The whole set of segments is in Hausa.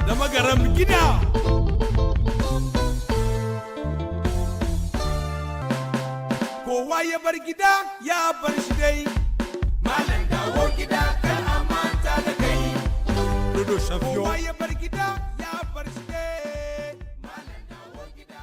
Da Magaram gida. Kowa ya bar gida ya bar shi dai. Malam, dawo gida, kar a manta da kai. Dodo champion. Kowa ya bar gida ya bar shi dai.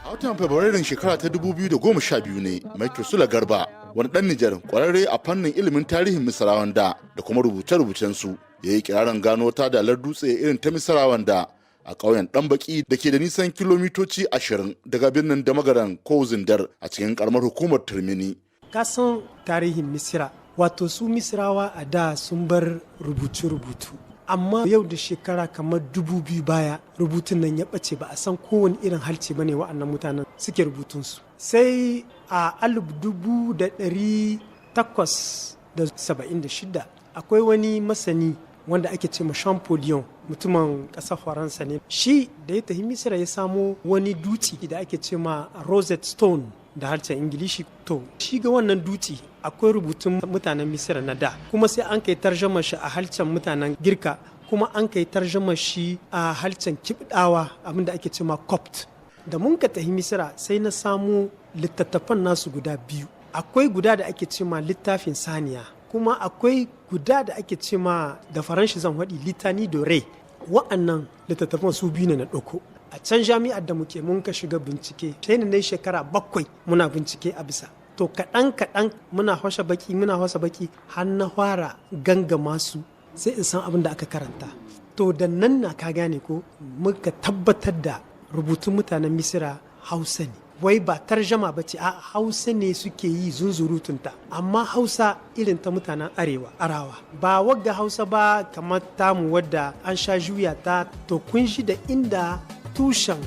A watan Fabrairun shekara ta 2012 ne Maitre Sula Garba, wani ɗan Nijar ƙwararre a fannin ilimin tarihin Misrawan da da kuma rubuce-rubucen su, ya yi kirarin gano ta dalar dutse irin ta Misrawan da a ƙauyen Ɗanbaki da ke da nisan kilomitoci 20 daga birnin Damagaran ko Zindar a cikin ƙaramar hukumar Turmini. Kasan tarihin Misira, wato su Misirawa a da sun bar rubutu-rubutu, amma yau da shekara kamar 2000 baya rubutun nan ya ɓace. Ba a san kowane irin halce ba ne wa'annan mutanen suke rubutunsu. Sai a 1876 akwai wani masani wanda ake ce ma Champollion, mutumin ƙasar Faransa ne. Shi da ya tafi Misira ya samo wani dutse da ake ce ma Rosetta Stone da harshen Ingilishi. To, shi ga wannan dutse akwai rubutun mutanen Misira na da, kuma sai an kai tarjama shi a harshen mutanen Girka, kuma an kai tarjama shi a harshen Kibdawa, abinda ake ce ma Copt. Da mun ka tafi Misira, sai na samo littattafan nasu guda biyu. Akwai guda da ake ce ma littafin saniya, kuma akwai guda da ake ce ma, da Faranshi zan faɗi, Litanie de Rê. Wa'annan littattafan su biyu ne na ɗauko. A can jami'ar da muke mun ka shiga bincike, sai na shekara 7 muna bincike a bisa. To, kaɗan kaɗan muna hwashe baki, muna hwasa baki, har na fara gangama su, sai in san abin da aka karanta. To, da nan na ka gane ko muka tabbatar da rubutun mutanen Misira Hausa ne. Wai ba tarjama ba ce, a Hausa ne suke yi zunzurutunta, amma Hausa irin ta mutanen arewa, Arawa, ba wagga Hausa ba kamar tamu wadda an sha juya ta. To, kun shi da inda tushen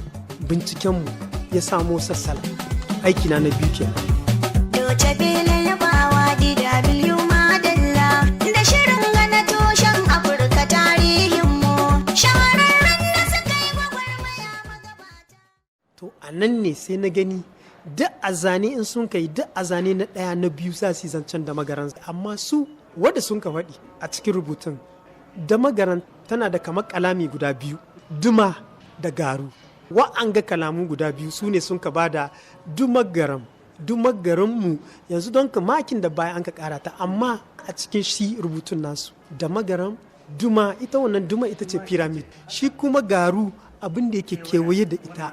bincikenmu ya samo sassala. Aikina na biyu kenan. Doce Bele yabawa DW, madalla da shirin gana tushen Afirka, tarihinmu, shahararren da suka yi gwagwarmaya magabata. To, a nan ne sai na gani duk a zane in sun kai, duk a zane na ɗaya, na biyu, za su yi zancen Da Magaran. Amma su wadda sun ka faɗi a cikin rubutun, Da Magaran tana da kamar kalami guda biyu, duma da garu. Wa'anga kalamu guda biyu su ne sun ka bada Dumagaram, Dumagaranmu yanzu. Don ka makin da baya an ka kara ta, amma a cikin shi rubutun nasu, Da Magaram duma, ita wannan duma ita ce pyramid, shi kuma garu abin da yake kewaye da ita.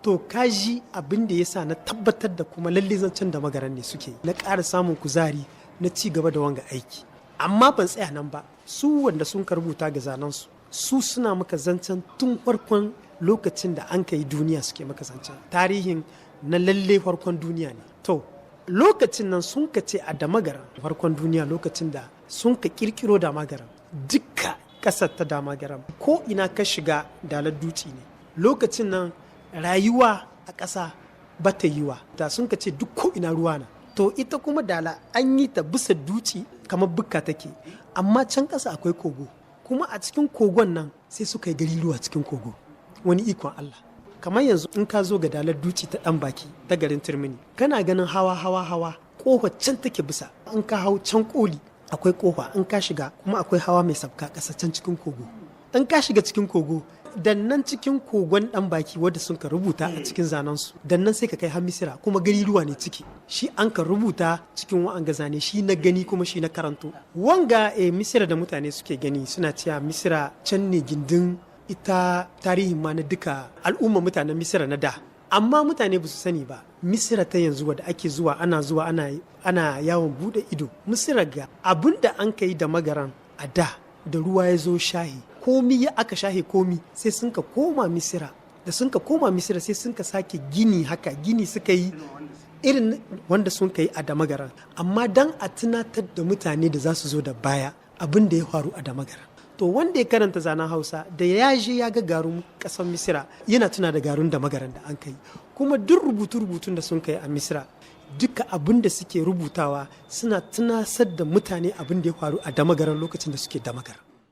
To, kaji abin da ya sa na tabbatar da kuma lalle zancen Da Magaran ne suke. Na ƙara samun kuzari na ci gaba da wanga aiki, amma ban tsaya nan ba. Su wanda sun ka rubuta ga zanensu, su suna maka zancen tun farkon lokacin da an ka yi duniya suke maka zancen tarihin na lalle farkon duniya ne. To, lokacin nan sun ka ce a Damagaran farkon duniya, lokacin da sun ka kirkiro Damagaran, dukka ƙasar ta Damagaran ko ina ka shiga dalar dutse ne. Lokacin nan rayuwa a ƙasa ba ta yiwa da sun ka ce duk ko ina ruwa na. To, ita kuma dala an yi ta bisa dutse kamar bukka take, amma can ƙasa akwai kogo, kuma a cikin kogon nan sai suka yi gariruwa cikin kogo. Wani ikon Allah, kamar yanzu in ka zo ga dalar duci ta Ɗan Baki ta garin Turmini, kana ganin hawa hawa hawa, kofa can take bisa. In ka hau can koli akwai kofa, in ka shiga kuma akwai hawa mai sabka ƙasa can cikin kogo. In ka shiga cikin kogo, dan nan cikin kogon Ɗan Baki wadda sun ka rubuta a cikin zanensu, dan nan sai ka kai har Misira, kuma gariruwa ne ciki. Shi an ka rubuta cikin wa'anga zane, shi na gani kuma shi na karanto. Wanga Misira da mutane suke gani, suna cewa Misira can ne gindin ita tarihin ma na duka al'umma mutanen Misira na da, amma mutane ba su sani ba, Misira ta yanzu wadda ake zuwa, ana zuwa ana yawon bude ido, Misira ga abin da an kai Da Magaran a da, da ruwa ya zo shahi komi, ya aka shahe komi, sai sun ka koma Misira. Da sun ka koma Misira, sai sun ka sake gini haka, gini suka yi irin wanda sun ka yi a Damagaran, amma dan a tunatar da mutane da za su zo da baya abin da ya faru a Damagaran. To, wanda ya karanta zanen Hausa, da ya je ya ga garun ƙasar Misira, yana tuna da garun Damagaran da an kai. Kuma duk rubutu-rubutun da sun kai a Misira, duka abin da suke rubutawa suna tunasar da mutane abin da ya faru a Damagaran lokacin da suke Damagaran.